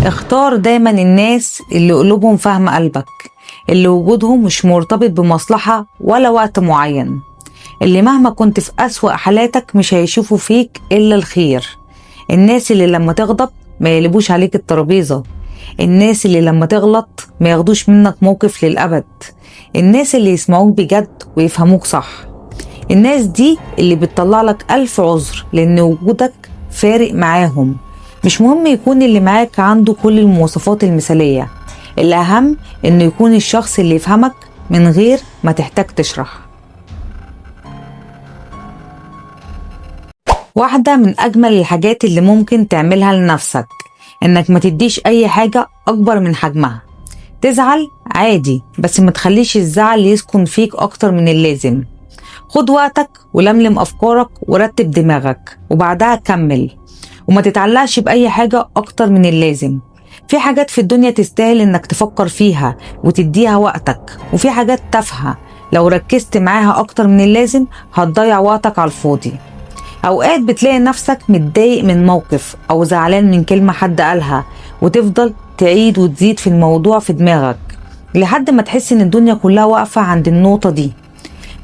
اختار دايما الناس اللي قلوبهم فاهمة قلبك، اللي وجودهم مش مرتبط بمصلحة ولا وقت معين، اللي مهما كنت في أسوأ حالاتك مش هيشوفوا فيك إلا الخير، الناس اللي لما تغضب ما يقلبوش عليك الترابيزة، الناس اللي لما تغلط ما ياخدوش منك موقف للأبد، الناس اللي يسمعوك بجد ويفهموك صح، الناس دي اللي بتطلع لك ألف عذر لأن وجودك فارق معاهم. مش مهم يكون اللي معاك عنده كل المواصفات المثالية، الأهم إنه يكون الشخص اللي يفهمك من غير ما تحتاج تشرح. واحدة من أجمل الحاجات اللي ممكن تعملها لنفسك إنك ما تديش أي حاجة أكبر من حجمها. تزعل عادي، بس ما تخليش الزعل يسكن فيك أكتر من اللازم. خد وقتك ولملم أفكارك ورتب دماغك وبعدها كمل، وما تتعلقش بأي حاجة أكتر من اللازم. في حاجات في الدنيا تستاهل إنك تفكر فيها وتديها وقتك، وفي حاجات تافهة لو ركزت معاها أكتر من اللازم هتضيع وقتك على الفاضي. أوقات بتلاقي نفسك متضايق من موقف أو زعلان من كلمة حد قالها، وتفضل تعيد وتزيد في الموضوع في دماغك لحد ما تحس إن الدنيا كلها واقفة عند النقطة دي.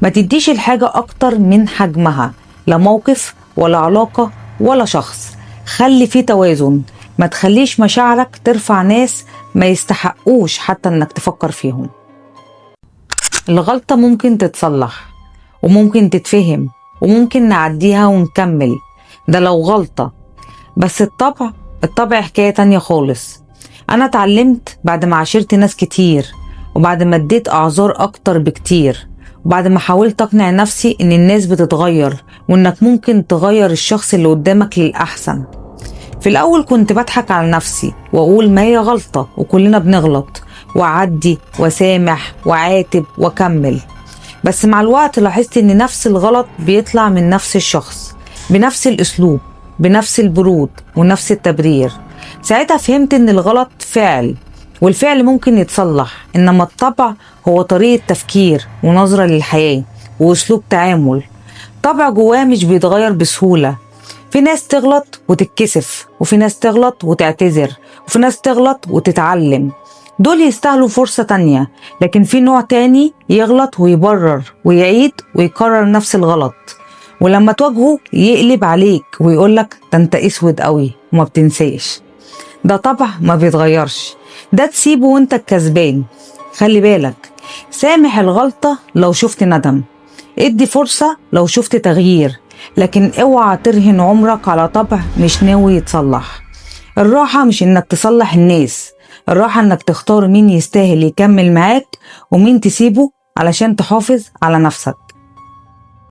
ما تديش الحاجة أكتر من حجمها، لا موقف ولا علاقة ولا شخص. خلي فيه توازن، ما تخليش مشاعرك ترفع ناس ما يستحقوش حتى إنك تفكر فيهم. الغلطة ممكن تتصلح وممكن تتفهم وممكن نعديها ونكمل، ده لو غلطة. بس الطبع حكاية تانية خالص. أنا اتعلمت بعد ما عاشرت ناس كتير، وبعد ما اديت أعذار أكتر بكتير، وبعد ما حاولت أقنع نفسي إن الناس بتتغير وإنك ممكن تغير الشخص اللي قدامك للأحسن. في الأول كنت بضحك على نفسي وأقول ما هي غلطة وكلنا بنغلط، وأعدي وسامح وعاتب وأكمل. بس مع الوقت لاحظت إن نفس الغلط بيطلع من نفس الشخص بنفس الأسلوب بنفس البرود ونفس التبرير. ساعتها فهمت إن الغلط فعل، والفعل ممكن يتصلح، إنما الطبع هو طريقة تفكير ونظرة للحياة وأسلوب تعامل. طبع جواه مش بيتغير بسهولة. في ناس تغلط وتتكسف، وفي ناس تغلط وتعتذر، وفي ناس تغلط وتتعلم. دول يستاهلوا فرصة تانية. لكن في نوع تاني يغلط ويبرر ويعيد ويكرر نفس الغلط، ولما تواجهه يقلب عليك ويقولك ده انت اسود قوي وما بتنساش. ده طبع ما بيتغيرش، ده تسيبه وانت الكسبان. خلي بالك، سامح الغلطة لو شفت ندم، ادي فرصة لو شفت تغيير، لكن اوعى ترهن عمرك على طبع مش ناوي يتصلح. الراحة مش انك تصلح الناس، الراحة انك تختار مين يستاهل يكمل معاك ومين تسيبه علشان تحافظ على نفسك.